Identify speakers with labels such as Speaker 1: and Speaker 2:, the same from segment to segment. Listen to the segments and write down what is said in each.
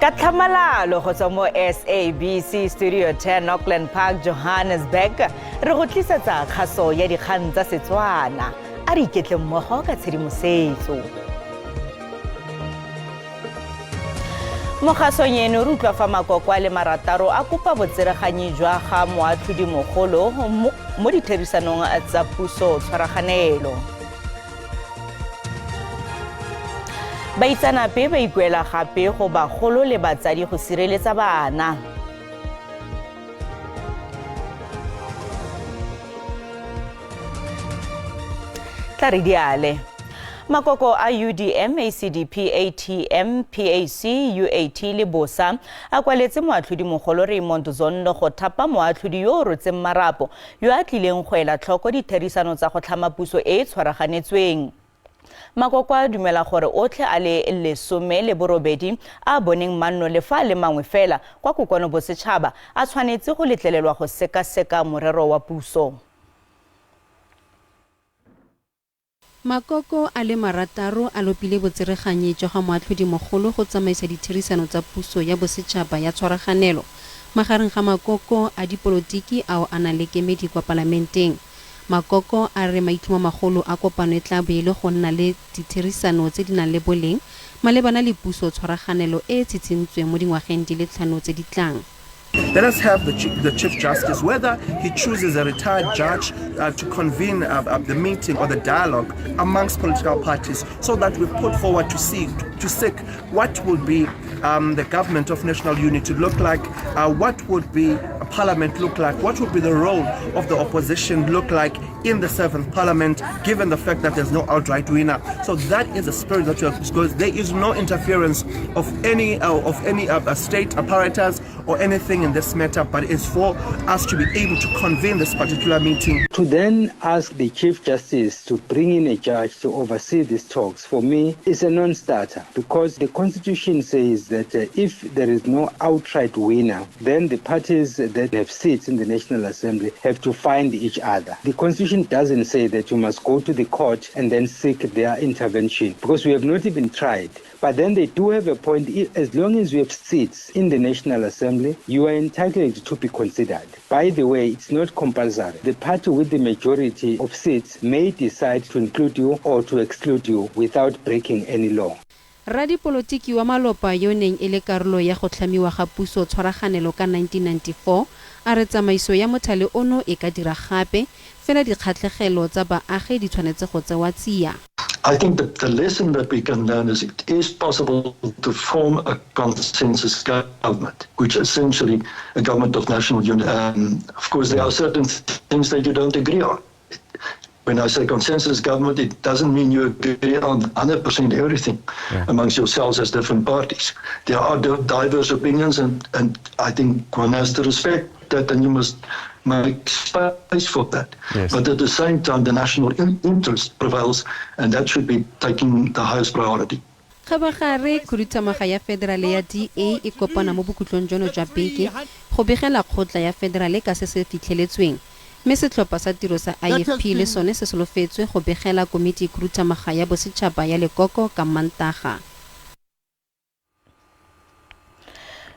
Speaker 1: Ka tlhamalalo go tswa mo SABC Studio 10 Auckland Park, Johannesburg, re go tlisetsa kgaso ya dikgang tsa Setswana. A re iketle mmogo ka tshedimosetso. Mo kgasong eno re utlwa fa makoko a le marataro a kopa botsereganyi jwa ga moatlhodi mogolo mo ditherisanong tsa puso tshwaraganelo. Baitsanape ba ikuela gape go bagolo le batsadi go sireletsa bana. Tla re diale. Makoko a UDM, ACDP, ATM, PAC, UAT le BOSA a kwaletse moatlhodi mogolo Raymond Zondo go thapa moatlhodi yo o rotseng marapo yo a tlileng go ela tlhoko ditherisano tsa go tlhama puso e e tshwaraganetsweng. Makoko a dumela gore otlhe a le 18 a a boneng manno le fa a le mangwe fela kwa Kokoano Bosetšhaba a tshwanetse go letlelelwa go sekaseka morero wa puso.
Speaker 2: Makoko a le marataro a lopile botsereganyi jwa ga moatlhodimogolo go tsamaisa ditherisano tsa puso ya bosetšhaba ya tshwaraganelo magareng ga makoko a dipolotiki ao a nang le kemedi kwa palamenteng. Makoko a re maitlhomomagolo a kopano e tla bo e le go nna le ditherisano tse di nang le boleng malebana le puso tshwaraganelo e e tshitshintsweng mo dingwageng di le tlhano tse di tlang.
Speaker 3: Let us have the Chief Justice, whether he chooses a retired judge to convene the meeting or the dialogue amongst political parties, so that we put forward to seek what will be the government of national unity look like, what would be a parliament look like, what would be the role of the opposition look like in the 7th parliament, given the fact that there's no outright winner. So that is the spirit that you have, because there is no interference of any state apparatus or anything in this matter, but it's for us to be able to convene this particular meeting.
Speaker 4: To then ask the Chief Justice to bring in a judge to oversee these talks, for me, is a non-starter, because the Constitution says that if there is no outright winner, then the parties that have seats in the National Assembly have to find each other. The Constitution doesn't say that you must go to the court and then seek their intervention, because we have not even tried. But then they do have a point. As long as you have seats in the National Assembly, you are entitled to be considered. By the way, it's not compulsory. The party with the majority of seats may decide to include you or to exclude you without breaking any law.
Speaker 2: Radipolotiki wa malopa yo neng e le karolo ya go tlhamiwa ga puso tshwaraganelo ka 1994 a re tsamaiso ya mothale ono e ka dira gape fela dikgatlhegelo tsa baagi di tshwanetse go tsewa tsia.
Speaker 5: I think that the lesson that we can learn is it is possible to form a consensus government, which essentially a government of national unity. Of course, there are certain things that you don't agree on. When I say consensus government, it doesn't mean you agree on 100% everything amongst yourselves as different parties. There are diverse opinions, and I think one has to respect that, and you must make space for that. But at the same time, the national interest prevails, and that should be taking the highest priority.
Speaker 2: Kgabagare khuduthamaga ya federale ya DA e kopana mo bokhutlong jono jwa beke go begela kgotla ya federale ka se se fitlheletsweng, mme setlhopha sa tiro sa IFP le sone se solofetswe go begela komiti khuduthamaga ya bosetšhaba ya lekoko ka Mantaga.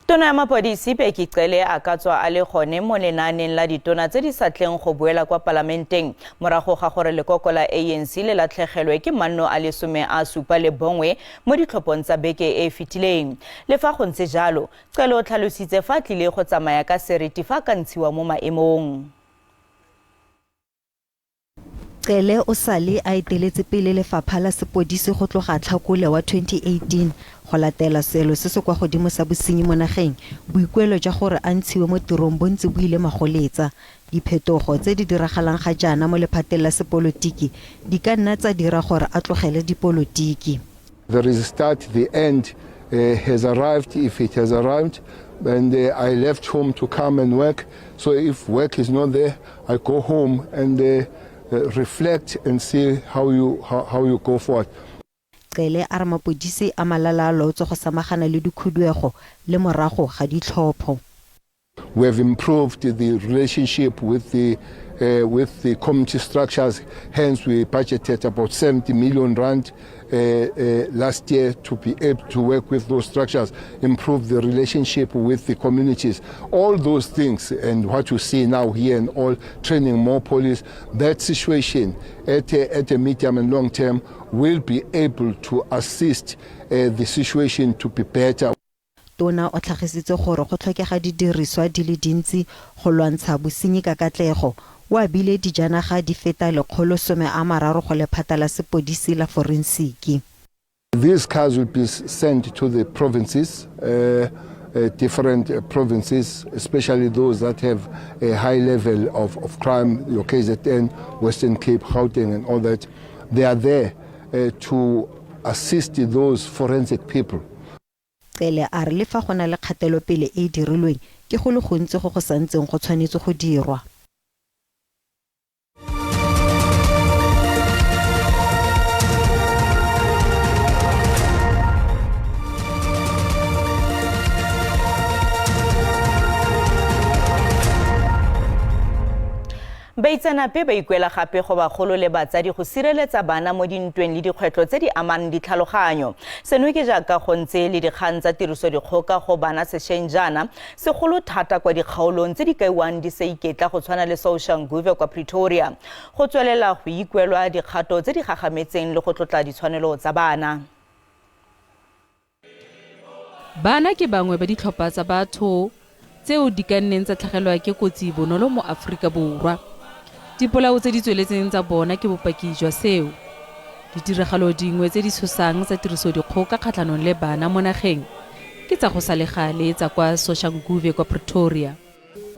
Speaker 1: Tona ya mapodisi Bheki Cele a ka tswa a le gone mo lenaaneng la ditona tse di sa tleng go boela kwa palamenteng morago ga gore lekoko la ANC le latlhegelwe ke manno a le 71 mo ditlhophong tsa beke e e fetileng. Le fa go ntse jalo, Cele o tlhalositse fa a tlile go tsamaya ka seriti fa a ka ntshiwa mo maemong.
Speaker 6: Cele o sale a eteletse pele lefapha la sepodisi go tloga Tlhakole wa 2018 go latela seelo se se kwa godimo sa bosenyi mo nageng. Boikuelo jwa gore a ntshiwe mo tirong bo ntse bo ile magoletsa. Diphetogo tse di diragalang ga jaana mo lephateng la sepolotiki di ka nna tsa dira gore a tlogele dipolotiki.
Speaker 7: There is a start, the end has arrived, if it has arrived, and I left home to come and work. So if work is not there, I go home and reflect and see how you go forward.
Speaker 6: Cele a re mapodisi a malala a laotswe go samagana le dikhuduego le morago ga ditlhopho.
Speaker 7: We have improved the relationship with the community structures. Hence, we budgeted about 70 million rand last year to be able to work with those structures, improve the relationship with the communities. All those things, and what you see now here, and all training more police, that situation at a medium and long term will be able to assist the situation to be better.
Speaker 6: Tona o tlhagisitse gore go tlhokega didiriswa di le dintsi go lwantsha bosenyi ka katlego. O abile dijanaga di feta 130 go lephata la sepodisi la forensiki.
Speaker 7: These cars will be sent to the provinces, different provinces, especially those that have a high level of crime, your KZN, Western Cape, Gauteng, and all that. They are there to assist those forensic people.
Speaker 6: Cele a re le fa go na le kgatelopele e e dirilweng, ke go le gontsi go go santseng go tshwanetse go dirwa.
Speaker 1: Baitseanape ba ikuela gape go bagolo le batsadi go sireletsa bana mo dintweng le dikgwetlho tse di amang ditlhaloganyo. Seno ke jaaka go ntse le dikgang tsa tirisodikgoka go bana sešweng jaana, segolo thata kwa dikgaolong tse di kaiwang di sa iketla go tshwana le Soshanguve kwa Pretoria. Go tswelela go ikuelwa dikgato tse di gagametseng le go tlotla ditshwanelo tsa bana.
Speaker 8: Bana ke bangwe ba ditlhopha tsa batho tseo di ka nneng tsa tlhagelwa ke kotsi bonolo mo Aforika Borwa. Dipolao tse di tsweletseng tsa bona ke bopaki jwa seo. Ditiragalo dingwe tse di tshosang tsa tirisodikgoka kgatlhanong le bana mo nageng ke tsa go sa le gale tsa kwa Soshanguve kwa Pretoria.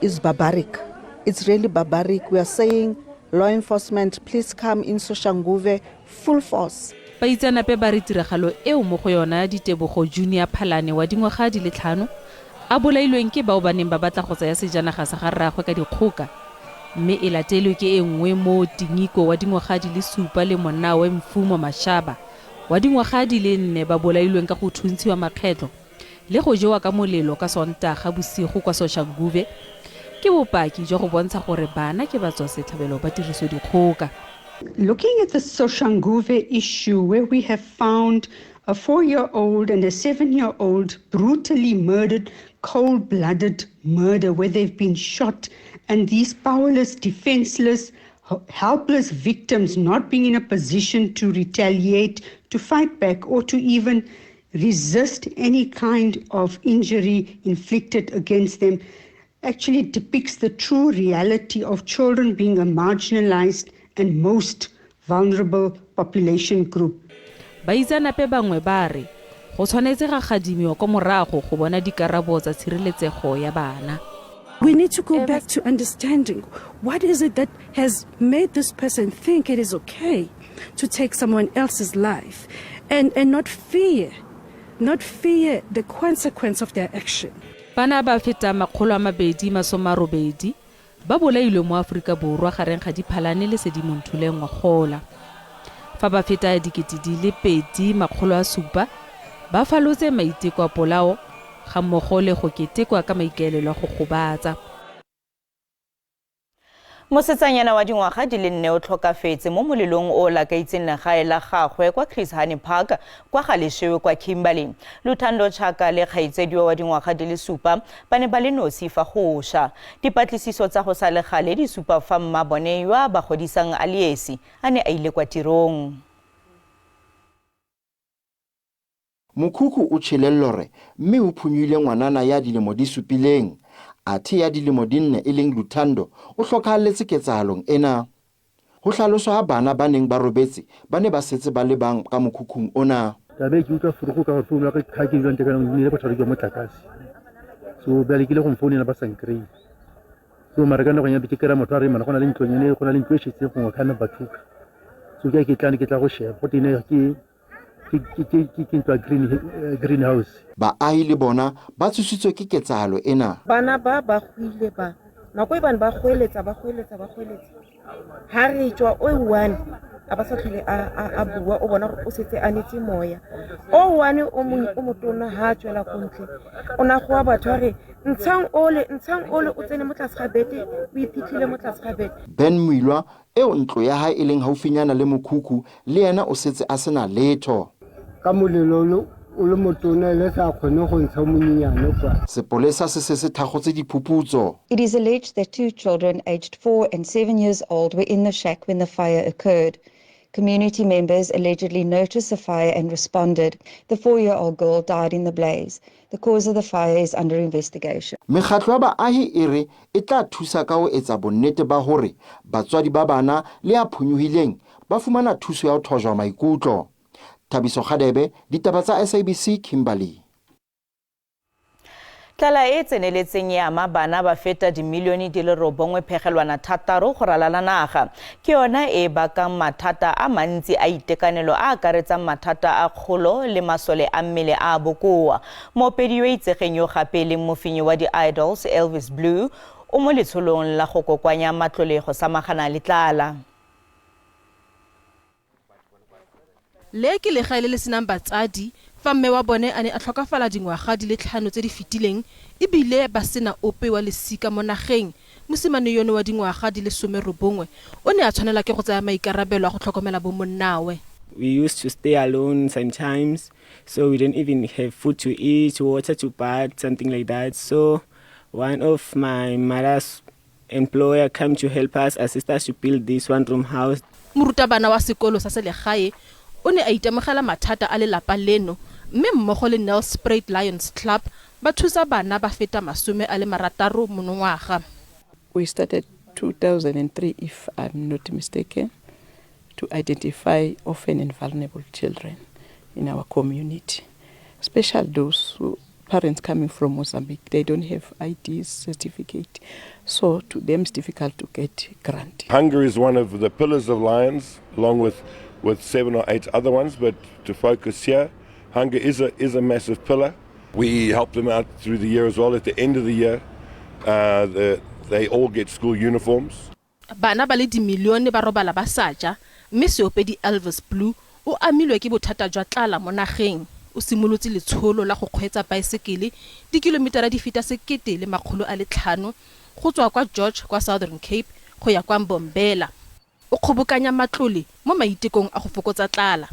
Speaker 9: Is barbaric. It's really barbaric. We are saying, law enforcement, please come in Soshanguve full force.
Speaker 8: Baitseanape ba re tiragalo eo mo go yona Ditebogo Junior Phalane wa dingwaga di le 5 a bolailweng ke bao ba neng ba batla go tsaya sejanaga sa ga rraagwe ka dikgoka, mme e latelwe ke e nngwe mo Tinyiko wa dingwaga di le 7 le monnawe Mfumo Mashaba wa dingwaga di le 4 ba bolailweng ka go thuntshiwa makgetlo le go jewa ka molelo ka Sontaga bosigo kwa Soshanguve, ke bopaki jwa go bontsha gore bana ke batswasetlhabelo ba tirisodikgoka.
Speaker 10: Looking at the Soshanguve issue, where we have found a 4-year-old and a 7-year-old brutally murdered, cold blooded murder, where they've been shot, and these powerless, defenseless, helpless victims not being in a position to retaliate, to fight back, or to even resist any kind of injury inflicted against them, actually depicts the true reality of children being a marginalized and most vulnerable population group.
Speaker 8: Baitseanape bangwe ba re go tshwanetse ga gadimiwa kwa morago go bona dikarabo tsa tshireletsego ya bana.
Speaker 10: We need to go back to understanding what is it that has made this person think it is okay to take someone else's life and not fear the consequence of their action.
Speaker 8: Bana ba feta 280 ba bolailwe mo Aforika Borwa gareng ga Diphalane le Sedimonthole ngwagola, fa ba feta 2700 ba falotse maiteko a polao ga mmogo le go ketekwa ka maikaelelo a go gobatsa.
Speaker 1: Mosetsanyana wa dingwaga di le 4 o tlhokafetse mo molelong o lakaitseng legae la gagwe kwa Chris Hani Park kwa Galeshewe kwa Kimberley. Luthando Chaka le kgaitsediwa wa dingwaga di le 7 ba ne ba le nosi fa go ša. Dipatlisiso tsa go sa le gale di supa fa mma bone yo a ba godisang a le esi a ne a ile kwa tirong.
Speaker 11: Mokhukhu o tjhele lore mme o phonyohile ngwanana ya dilemo di 7, athe ya dilemo di 4 e leng Luthando o hlokahalletse ketsahalong ena. Ho hlaloswa ha bana ba neng ba robetse ba ne ba setse ba le bang ka mokhukhung ona.
Speaker 12: Tabe ke utlwa furugo ka gore founu ya ka ga ke dulang teng ka nnile bothata jwa motlakase, so bjale ke ile go mfounela ba sa nkry-e. So mara ka nako ya ke kry-a motho a re mana go na le ntlonyane, go na le ntlo e šetseng gongwe kana bathuka. So ke ke tlane ke tla go sheba go tene ke ntlo ya greenhouse.
Speaker 11: Baahi le bona ba tshositswe ke ketsahalo ena.
Speaker 13: Bana ba ba goile ba nako e bane ba goeletsa, ba goeletsa, ba goeletsa. Ha re tswa, o one a ba sa tlhole a bua, o bona gore o setse a netse moya. O one o motona ha a tswela ko ntle, o na goa batho a re Ntshang ole, ntshang ole o tsene mo tlase ga bete, o iphitlhile mo tlase ga bete.
Speaker 11: Ben Moilwa, eo ntlo ya hae e leng haufinyana le mokhukhu, le yena o setse a sena letho.
Speaker 7: Ka molelo o le motona le sa kgone go ntsha monyenyane kwa.
Speaker 11: Sepolesa se se se thakgotse diphuputso.
Speaker 14: It is alleged that two children aged 4 and 7 years old were in the shack when the fire occurred. Community members allegedly noticed the fire and responded. The 4-year-old girl died in the blaze. The cause of the fire is under investigation.
Speaker 11: Mekgatlo ya baahi e re e tla thusa ka ho etsa bonnete ba hore batswadi ba bana le ya phonyohileng ba fumana thuso ya ho thojwa maikutlo. Thabiso Kgadebe, ditaba tsa SABC, Kimberley.
Speaker 1: Tlala e tseneletseng e ama bana ba feta dimilione di le 9.6 go ralala naga. Ke yona e bakang mathata a mantsi a itekanelo a akaretsang mathata a kgolo le masole a mmele a bokoa. Moopedi yo itsegeng yo gape e leng mofenyi wa di-Idols Elvis Blue o mo letsholong la go kokoanya matlole go samagana le tlala.
Speaker 15: Le ke legae le le senang batsadi fa mme wa bone a ne a tlhokafala dingwaga di le 5 tse di fetileng ebile ba sena ope wa lesika mo nageng. Mosimane yono wa dingwaga di le 19 o ne a tshwanela ke go tsaya maikarabelo a go tlhokomela bomonnawe.
Speaker 16: We used to stay alone sometimes, so we didn't even have food to eat, water to bath, something like that. So one of my mother's employer came to help us, assist us to build this one-room house.
Speaker 15: Morutabana wa sekolo sa selegae o ne a itemogela mathata a lelapa leno, mme mmogo le Nelspruit Lions Club ba thusa bana ba feta 60 monongwaga.
Speaker 17: We started 2003, if I'm not mistaken, to identify orphan and vulnerable children in our community, especially those who parents coming from Mozambique. They don't have IDs, certificate, so to them it's difficult to get grant.
Speaker 18: Hunger is one of the pillars of Lions, along with 7 or 8 other ones, but to focus here, hunger is a massive pillar. We help them out through the year as well. At the end of the year, they all get school uniforms.
Speaker 15: Bana ba le dimilione ba robala ba sa ja, mme seopedi Elvis Blue o amilwe ke bothata jwa tlala mo nageng. O simolotse letsholo la go kgweetsa baesekele dikilomitara di feta 1500 go tswa kwa George kwa Southern Cape go ya kwa Mbombela. O kgobokanya matlole mo maitekong a go fokotsa tlala.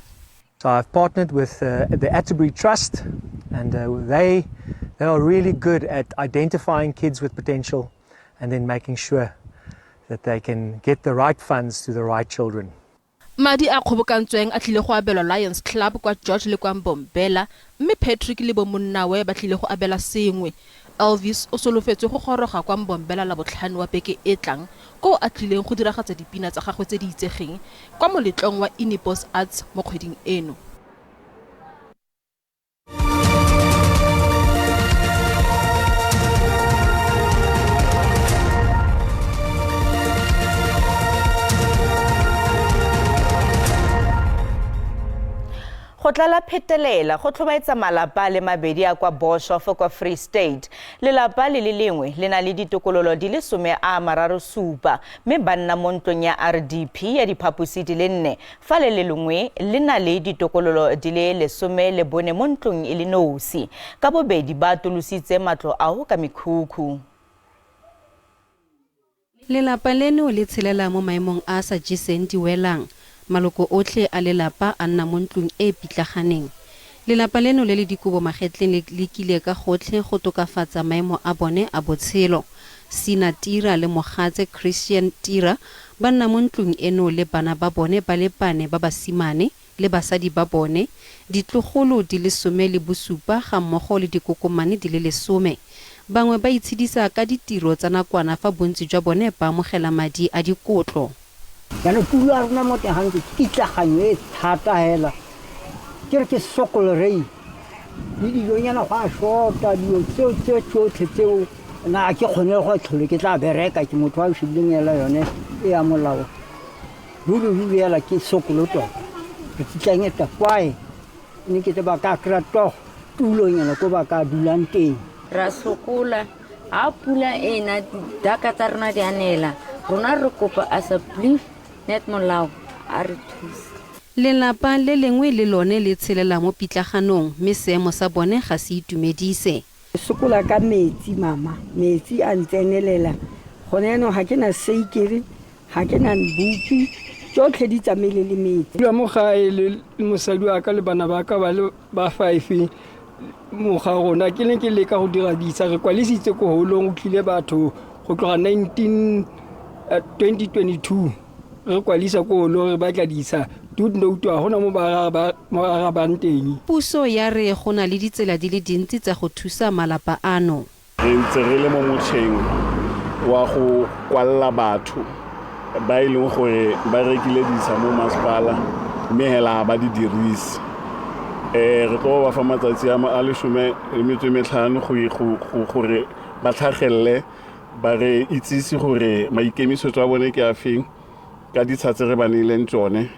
Speaker 19: So I've partnered with the Atterbury Trust, and they are really good at identifying kids with potential and then making sure that they can get the right funds to the right children.
Speaker 15: Madi a kgobokantsweng a tlile go abelwa Lions Club kwa George le kwa Mbombela, mme Patrick le bomonnawe ba tlile go abela sengwe. Elvis o solofetswe go goroga kwa Mbombela la botlhano wa beke e tlang, koo a tlileng go diragatsa dipina tsa gagwe tse di itsegeng kwa moletlong wa Inibos Arts mo kgweding eno.
Speaker 1: Go tlala phetelela go tlhobaetsa malapa a le mabedi a kwa Boshoff kwa Free State. Lelapa le le lengwe le na le ditokololo di le 37, mme ba nna mo ntlong ya RDP ya diphaposi di le 4, fa le le lengwe le na le ditokololo di le 14 mo ntlong e le nosi. Ka bobedi ba atolositse matlo ao ka mekhukhu.
Speaker 2: Lelapa leno le tshelela mo maemong a sa jeseng diwelang. Maloko otlhe a lelapa a nna mo ntlong e pitlaganeng. Lelapa leno le le dikobo magetleng le lekile ka gotlhe go tokafatsa maemo a bone a botshelo. Sina Tira le mogatse Christian Tira ba nna mo ntlong eno le bana ba bone ba le bane ba basimane le basadi ba bone, ditlogolo di le 17 ga mmogo le dikokomane di le 10. Bangwe ba itshedisa ka ditiro tsa nakwana fa bontsi jwa bone ba amogela madi a dikotlo.
Speaker 20: Jaanong tulo ya rona mo teng ga ntlo ke kitlaganyo e thata hela, ke re ke sokolorei le dilonyana go a short-a, dilo tseo tse tsotlhe tseo nna ke kgone go tlhole ke tla bereka, ke motho a o shebileng hela yone e ya molao. Ruri ruri hela ke sokolo tota, re kitlanyetsa kwae ne ke tse ba ka kry-a togo tulonyana ko ba ka dulang teng.
Speaker 21: Ra sokola ha pula e na daka tsa rona di a nela, rona re kopa as a belief net molao a re thuse.
Speaker 2: Lelapa le lengwe le lone le tshelela mo pitlaganong, mme seemo sa bone ga se itumedise.
Speaker 3: Sokola ka metsi mama, metsi a ntsenelela. Gone yaanong ga ke na seikere, ga ke na bupi, tsotlhe di tsamaile le metsi.
Speaker 22: Dula mo gae le mosadi wa ka le bana ba ka ba le ba five mo ga rona ke ne ke leka go dira ditsha re kwalisitse ko holong go tlile batho go tloga 19 2022 re kwalisa ko holong re batla ditsha dud note ga gona mo ba arabang teng.
Speaker 2: Puso ya re go na le ditsela di le dintsi tsa go thusa malapa ano.
Speaker 23: Re ntse re le mo motšheng wa go kwalela batho ba e leng gore ba rekile ditsha mo masepala mme hela ga ba di dirise. Re tlo ba fa matsatsi a lesome le metso e metlhano gore ba tlhagelele ba re itsise gore maikemisetso a bone ke a feng ka ditsha tse re ba neileng tsone.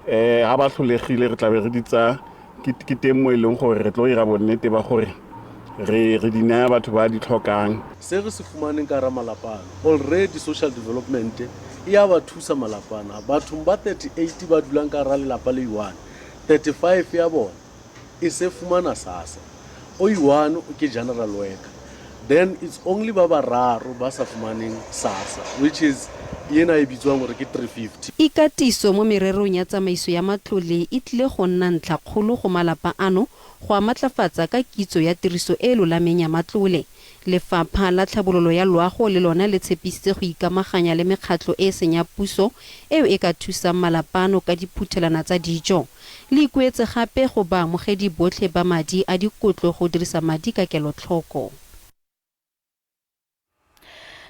Speaker 23: Ga ba tlholegile re tlabe re di tsaya ke teng mo e leng gore re tlo dira bonnete ba gore re di naya batho ba di tlhokang.
Speaker 24: Se re se fumaneng ka hara malapa ana, already social development e ya ba thusa malapa ana. Bathong ba 38 ba dulang ka hara lelapa le one, 35 ya bona e se fumana SASSA. O one ke general worker. Then it's only ba bararo ba sa fumaneng SASSA, which is ena e bitswang gore ke 350.
Speaker 2: Ikatiso mo mererong ya tsamaiso ya matlole e tlile go nna ntlhakgolo go malapa ano go a matlafatsa ka kitso ya tiriso e e lolameng ya matlole. Lefapha la Tlhabololo ya Loago le lona le tshepisitse go ikamaganya le mekgatlho e e seng ya puso eo e ka thusang malapa ano ka diphuthelwana tsa dijo. Le ikuetse gape go baamogedi botlhe ba madi a dikotlo go dirisa madi ka kelotlhoko.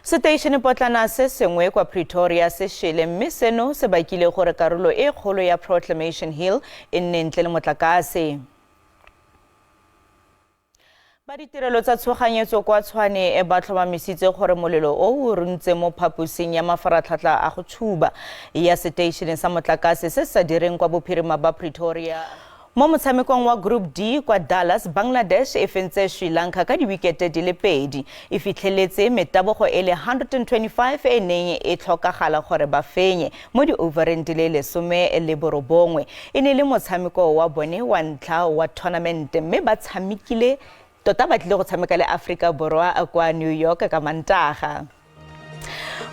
Speaker 1: Seteišenepotlana se sengwe kwa Pretoria se šele mme seno se bakile gore karolo e kgolo ya Proclamation Hill e nne ntle le motlakase. Ba ditirelo tsa tshoganyetso kwa Tshwane ba tlhomamisitse gore molelo o o runtse mo phaposing ya mafaratlhatlha a go tshuba ya seteišene sa motlakase se se sa direng kwa bophirima ba Pretoria. Mo motshamekong wa Group D kwa Dallas, Bangladesh e fentse Sri Lanka ka diwikete di le pedi. E fitlheletse metabogo e le 125 e neng e tlhokagala gore ba fenye mo di-overeng di le 19. E ne le motshameko wa bone wa ntlha wa tournament mme ba tshamekile tota ba tlile go tshameka le Afrika Borwa kwa New York ka Mantaga.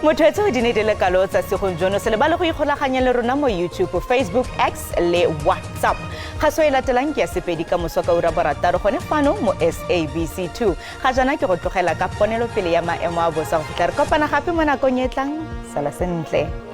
Speaker 1: Motho etsho di ne di le kalo tsa segong jono se lebale go ikgolaganya le rona mo YouTube, Facebook, X le WhatsApp. Kgaso e latelang ke ya Sepedi ka moso ka ura borataro gone fano mo SABC 2. Ga jaana ke go tlogela ka ponelopele ya maemo a bosa go fitlha re kopana gape mo nakong e tlang. Sala sentle.